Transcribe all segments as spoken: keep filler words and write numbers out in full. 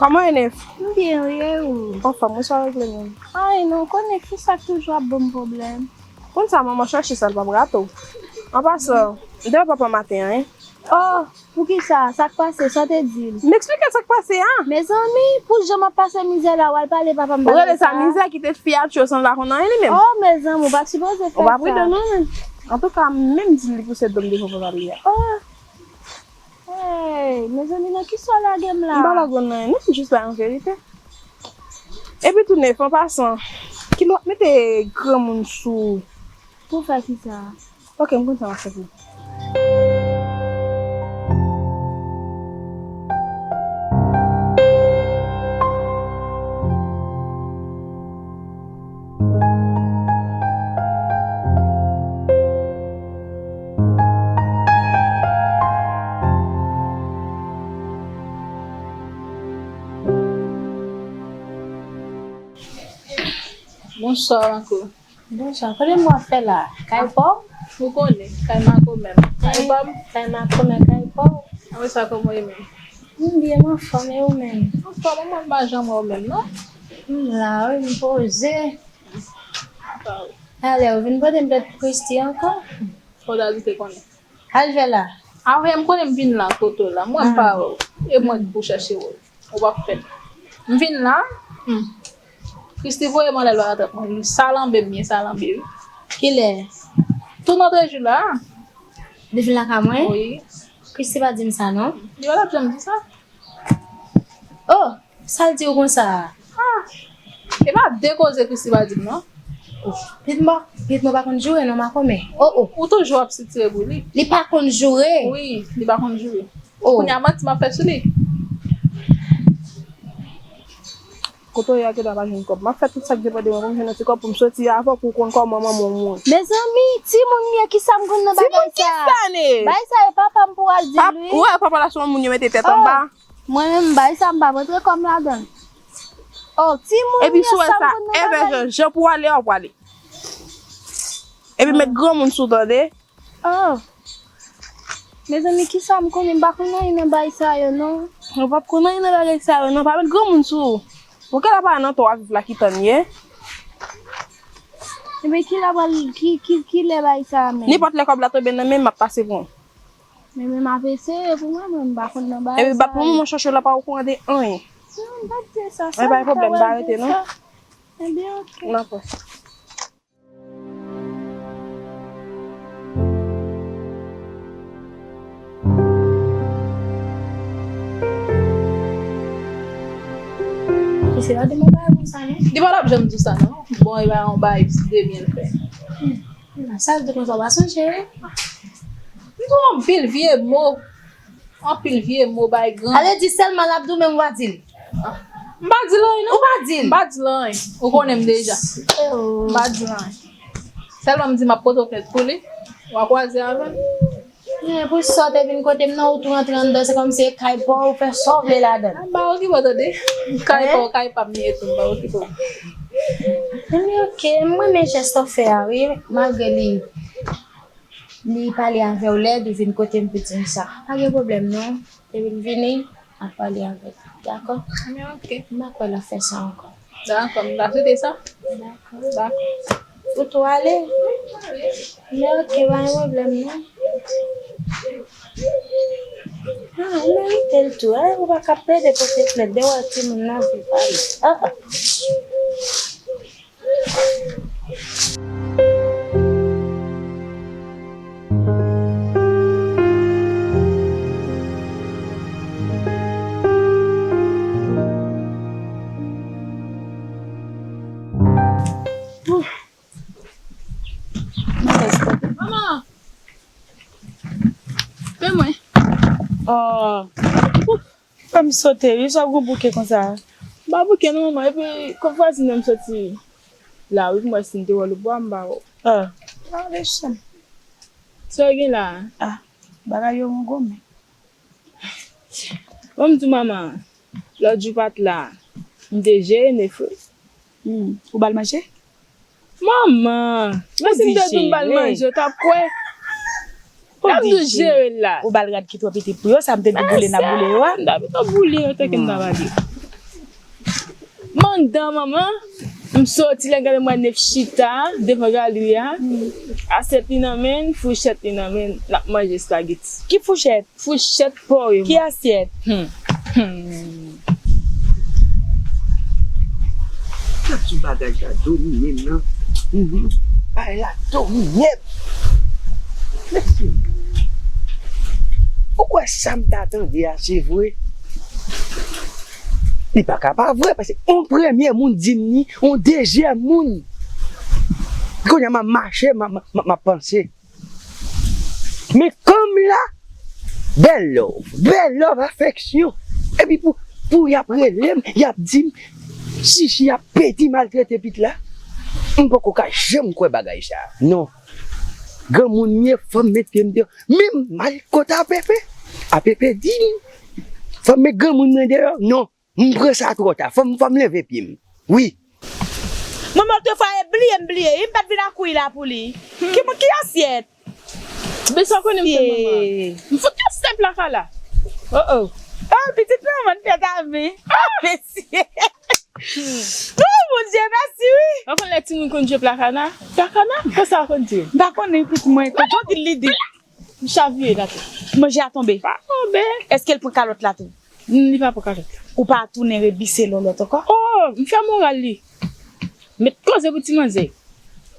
Kòman w ye, Nef? M byen, wi, e ou? Anfòm, wi, sa w regle menm? Ay, non, w konnen fi sa k toujou ap ban m pwoblèm. Konn sa, manman chèche sa, l p ap rate w. An pasan, m te wè papa maten an, wi. Oh, poukisa? Sa k pase? Sa w te di l? M eksplike l sa k pase a. Mezanmi, pou jan m ap pase mizè la, w al pale papa m bagay sa. Ou rele sa mizè, kite fi a tchwe san l pa konn anyen li menm. Oh, mezanmi, ou pa t sipoze fè sa. Ou pa pridan non, menm. Antouka, m menm di l li pouse do m devan papa l li a. Oh. Hey, mezanmi, nan kisa w lage m la? M pa lage w nan anyen, non, m jis bay yon verite. Epi tou, Nef, an pasan, kilè w ap mete granmoun sou ou? Pou fè kisa? Ok, m konn sa m ap fè pou ou. Bonswa, Marco. Bonswa. Kote m wè w ap fè la? Kay pa w? Ou konnen, kay Marco menm. Kay pa m? Kay Marco menm, kay pa w? Apre sa, kòman w ye menm? M byen, m anfòm, e ou menm? Anfòm, mwen pa janm wè w menm, non? M la, wi, m poze. Apa w? Alè, ou vin pote m plent pou Christy ankò? Fò w ta di te konnen. Al fè la. Apre, m konnen m vin la kote w la. Mwen m pa wè w. E mwen ki pou chèche w. Ou p ap fè l. M vin la. Hmm. Christy voye m anlè lwa atak mwen. Salanbe m ye, salanbe, wi. Kilè? Tou nan trejou la. Li vin lakay mwen? Wi. Christy pa di m sa, non. Li pa t ap janm di sa. Oh, sa l di w konsa a? Ah, e pa de koze Christy pa di m, non. Oh, pitit mwen, pitit mwen pa konn joure, non, makomè. Oh, oh. Ou toujou ap sitire pou li. Li pa konn joure? Wi, li pa konn joure. Oh. Kounye a manti m ap fè sou li. Kote w ye a, gentan pa jwenn kòb. M ap fè tout sa k depann de mwen pou m jwenn yon ti kòb pou m soti avè w, pou w konn kòman manman w mouri. Mezanmi, timoun m ye, kisa m konn nan bagay sa? Timoun kisa, Nef? Bagay sa e papa m pou al di l, wi. Ou wè papa la se yon moun yo mete tèt anba. Oh, mwen menm, bagay sa m p ap rantre kò m ladan l. Oh, timoun m ye, sa m konn nan bagay. Epi si w wè sa, e vè jan, jan pou w ale a, w ap ale. Epi met granmoun sou w, tande. Oh. Mezanmi, kisa m konnen? M pa konn anyen nan bagay sa yo, non. Ou p ap konn anyen nan bagay sa yo, non. Pa met granmoun sou ou. Ou genlè pa nan to w ap viv la ki tan ye. Ebyen, kilè pral, ki, ki, kilè bagay sa a menm? Nenpòt lè kòb la tonbe nan men m, m ap pase pran w. Men, men m ap eseye pou mwen, mwen, m pa konn nan bagay sa yo. Epi bat pou mwen, mwen chèche w la pa okouran de anyen. Non, m pa t di sa. Men pa gen pwoblèm, m pa rete, non. Ebyen, oke. Dakò. Mesye pa di m yon bagay konsa, non. Li pa t ap janm di w sa, non. Bon, e pa yon bagay de byen l fè. Hmm. Sa vle di konsa w pa sonje, wi. M di w anpil vye mo. Anpil vye mo bay gran. Ale di sèlman l ap di w, men m pa di l. M pa di l anyen, non. Ou pa di l? M pa di l anyen. Ou konnen m deja. Oh. M pa di l anyen. Sèlman m di m ap pote w plent pou li. W a kwaze avè l. Men pou sa w te vin kote m nan, ou tou rantre anndan, se kòmsi e kay pa w, ou fè sa w vle ladan l. M pa okipe w tande. Kay pa w, kay pa m li ye tou, m pa okipe w. Men oke, m renmen jès w fè a, wi, malgre li, li pale avè w lèd, ou vin kote m pou di m sa. Pa gen pwoblèm, non. Depi l vini, m ap pale avè l. Dakò? Men oke. M pa kwè l ap fè sa ankò. Dakò, m ta swete sa. Dakò. Dakò. Ou tou ale? Men oke, pa gen pwoblèm, non. Ah, ou merite l tou, hein? Ou pa ka plede pote plent, de wè timoun nan vle pale. Ah, ah. Manman! Fè mwen. Oh. Fè m sote, wi, sa w gon bouke konsa? M pa bouke non, manman, epi kot vwazin nan m soti la, wi, m wè si m te wè l ou pa m ba w. Ah. Ah, le chanm. Sa w gen la? Ah, bagay yo gon gomen. Bon, m di w manman, lòt jou pa t la, m te jere nef wi. Hmm, ou ba l manje? Manman, men si m te di w m ba l manje, w t ap kwè. L ap di jere l la. Ou ba l rad ki twò piti pou yo, sa m te di boule n ap boule yo a. M ta pito boule yo tanke m ta pale. Mandan manman, m soti la gade mwen nèf chita devan galri a. Asyèt li nan men, fouchèt li nan men, l ap manje espageti. Ki fouchèt? Fouchèt pòre. Ki asyèt? Hmm. Hmm. Gad yon bagay la domine m nan. Mhm. Bagay la domine m. Mesye, ou kwè sa m ta tande a se vre? Li pa ka pa vre, paske yon premye moun di m li, yon dezyèm moun. Kounye a m ap mache, m ap, m ap, m ap panse. Men kòm la, bèl love, bèl love, afeksyon. Epi pou, pou y ap rele m, y ap di m, Sisi ap pedi maltrete pit la. M poko ka janm kwè bagay sa. Non. Granmoun m ye, fò m met pye m deyò. Men m al kote Apepe. Apepe di m, fò m met granmoun mwen deyò. Non. M pran sa twò ta. Fò m, fò m leve pye m. Wi. Mwen, mwen, otrefwa, e bliye m bliye. M pa t vin akouri la pou li. Ki, ki asyèt? Besa konnen m fè manman. M fout yon sèp lakala. Oh, oh. Ah, pitit manman, tèt a men. Ah, mesye. Oh, Bondye, mèsi, wi. Ou konn lè timoun konn jwe plakana? Plakana? Konsa ou konn di? M pa konnen, pitit mwen. Konsa ou di l li di? M chavire la tou. Manje a tonbe. Pa tonbe. Èske l pran kalòt la tou? Li pa pran kalòt la. Ou pa tounen rebise lòlòt ankò? Oh, m fè moral li. Met koze pou ti manzè.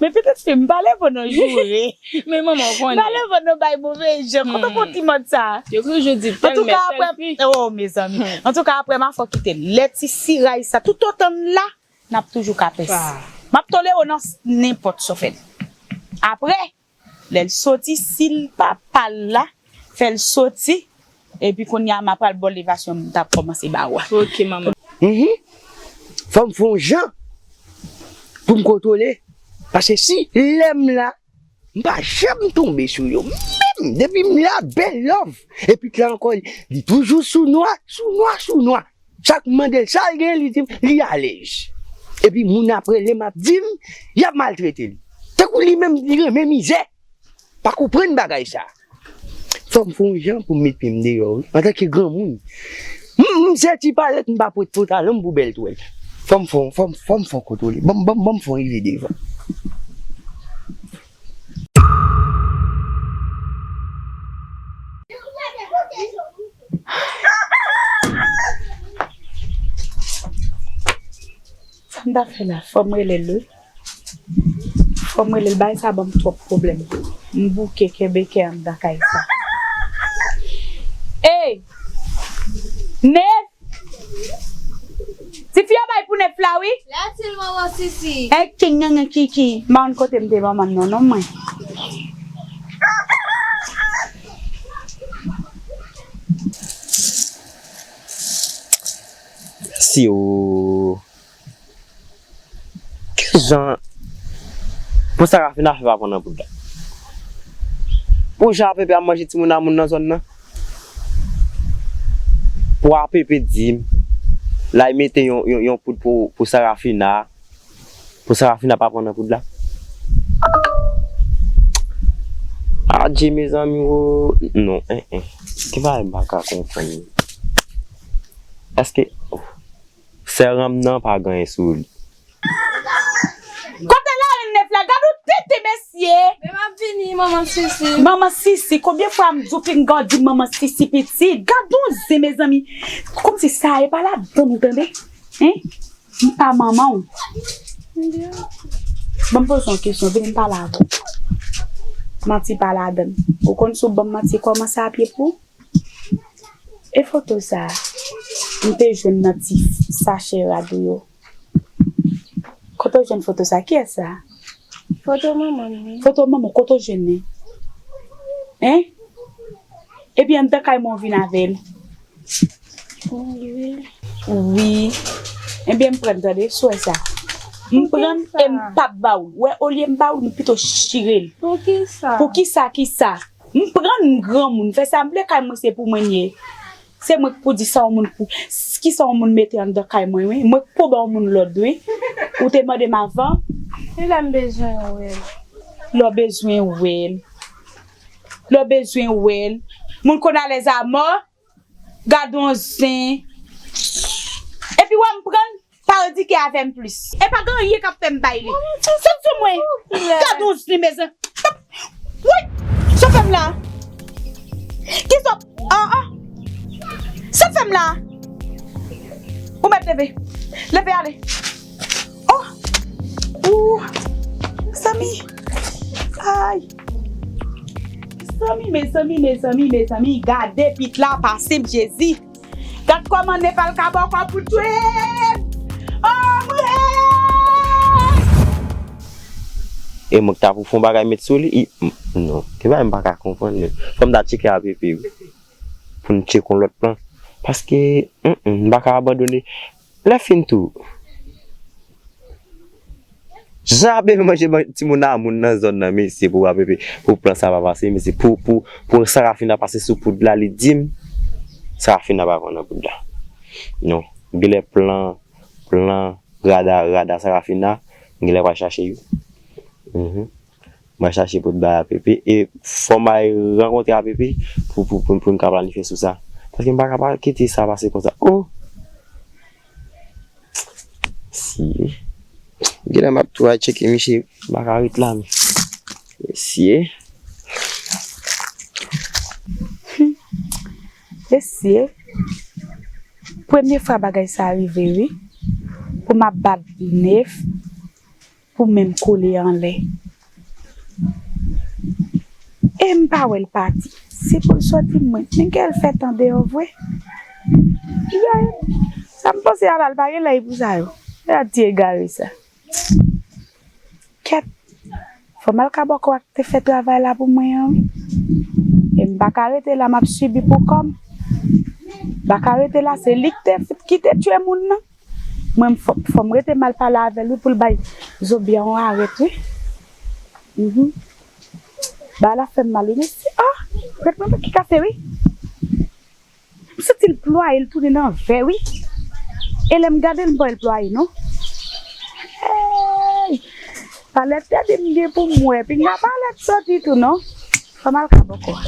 Men pitit fi m, pa leve w nan joure. Men manman, ou konnen. Pa leve w nan bay move jan. Kote w pran ti mòd sa? Yo toujou di tèl mè, tèl fi. Oh, mezanmi. Antouka, apre m a fè w kite l. Lè ti siray sa, toutotan l la, n ap toujou ka pès. M ap tolere w nan s-, nenpòt sa w fè l. Apre, lè l soti, si l pa pa l la, fè l soti, epi kounye a m a pral ba w levasyon m t ap kòmanse ba ou a. Ok, manman. Mhm. Fò m fè yon jan pou m kontwole. Paske si lè m la, m pa janm tonbe sou yo. Menm depi m la, bèl love. Epi la ankò, li toujou sou nwa, sou nwa, sou nwa. Sa k mande l, sa l gen, li di m, li alèz. Epi moun ap rele m ap di m, y ap maltrete li. Tankou li menm, li renmen mizè. Pa konprann bagay sa. Fò m fè yon jan pou m met pye m deyò, wi. Antanke granmoun. M, m se ti palèt, m pa pot pantalon m pou bèl twèl. Fò m fè, fò m, fò m fè kontwole. Ban m, ban m, ban m fè rive devan. Sa m ta fè la, fò m rele l, wi. Fò m rele l, bagay sa ban m twòp pwoblèm. M bouke kenbe kè anndan kay sa. Ey! Nèf! Tifi yo bay pou Nèf la, wi. Lè ti l manman Sisi. Ey, king, nyanyan, kiki. M pa konn kote m te manman nan, non, mwen. Si ou Kijan pou Sarafina fè pa pran nan poud la? Pou jan Apepe ap manje timoun a moun nan zòn nan? Pou Apepe di m l al mete yon, yon, yon poud pou, pou Sarafina, pou Sarafina pa pran nan poud la? Adje, mezanmi, o, non, en, en. Ki bagay m pa ka konprann? Èske, oh. Sè Ranm nan pa gen anyen sou li. Kote larenn Nèf la? Gad yon tenten, mesye! Men m ap vini, manman Sisi. Manman Sisi, konbyen fwa m di w pinga w di manman Sisi pitit? Gad yon zen, mezanmi. Kòmsi sa e pa ladann ou, tande? Hein? M pa manman w. Ban m poze w yon kesyon, vini m pale avè w. Manti pa ladann. Ou konn si w ban m manti, kòmanse a pye pou w? E foto sa a, m te jwenn nan ti sachè rad ou yo. Kote w jwenn foto sa a? Kiyès sa a? Foto manman m, wi. Foto manman w, kote w jwenn li? Hein? Epi anndan kay mwen w vin avè l? Wi. Wi. Ebyen, m pran l, tande, sou wè sa. M pran l e m p ap ba w l. Wè, olye m ba w l, m pito chire l. Poukisa? Poukisa, kisa? M pran l, m granmoun. Fè sa m vle, kay mwen se pou mwen l ye. Se mwen k pou di sa yon moun pou, s-, kisa yon moun mete anndan kay mwen, wi. Mwen k pou ba yon moun lòd, wi. Ou te mande m avan. E lè m bezwen wè l? Lè w bezwen wè l. Lè w bezwen wè l. Moun konn alèz a mò. Gad yon zen. Epi wè m pran l. Al di ke avè m plis. E pa gen anyen k ap fè m bay li. Sot sou mwen. Gad yon zen, mezanmi. Woy! Sa w fè m la? Ki sa w, ah, ah. Sa w fè m la? Ou mèt leve. Leve ale. Oh! Ou! Mezanmi. Ay! Mezanmi, mezanmi, mezanmi, mezanmi. Gade pit la pase m, Jezi. Gad kòman Nepal ka bò kò pou twe m. Oh, mwen! E mwen ki ta pou fè yon bagay met sou li, i, m, non. Te bagay m pa ka konprann, men. Fò m ta tcheke a Pepe, wi. Pou n tcheke yon lòt plan. Paske, mm, mm, m pa ka abandone. Lè fin tou, jan ap manje ban-, timoun a moun nan zòn nan, mesye, pou ap, pou plan sa pa pase, mesye, pou, pou, pou Sarafina pase sou poud la, li di m, Sarafina pa konn nan poud la. Non, genlè plan, plan, rada, rada Sarafina, genlè pral chache yo. Mhm. Mwen chache pou bay a Pepe. E fò m al rankontre a Pepe pou, pou, pou, pou n ka planifye sou sa. Paske m pa ka pa kite sa pase konsa. Oh! Si. Genlè m ap tou al tcheke misye. M pa ka ret la, men. Mesye. Mesye. Premye fwa bagay sa rive, wi. Pou m ap bat nèf. Pou menm kole anlè. E m pa wè l pati. Se pou l sòti mwen. Men kè l fè tan deyò vre. Yay. Sa m panse a la, l pa gen lèy pou sa yo. Gad ti egare sa. Kèt. Fò m al ka bò kò ak te fè travay la pou mwen an, wi. E m pa ka rete la, m ap sibi pou kò m. M pa ka rete la, se li ki te, ki te tye moun nan. Mwen, fò, fò m rete m al pale avè l, wi, pou l bay Zobia yon arèt, wi. Mhm. Bagay la fè m mal, wi, mesye. Ah! Rèt mwen ki kase, wi. M santi l plwaye, l tounen nan vè, wi. E lè m gade l, m pa wè l plwaye, non. Hey! Palèt tèt li m gen pou m wè. Pinga palèt soti tou, non. Fò m al ka bò kò.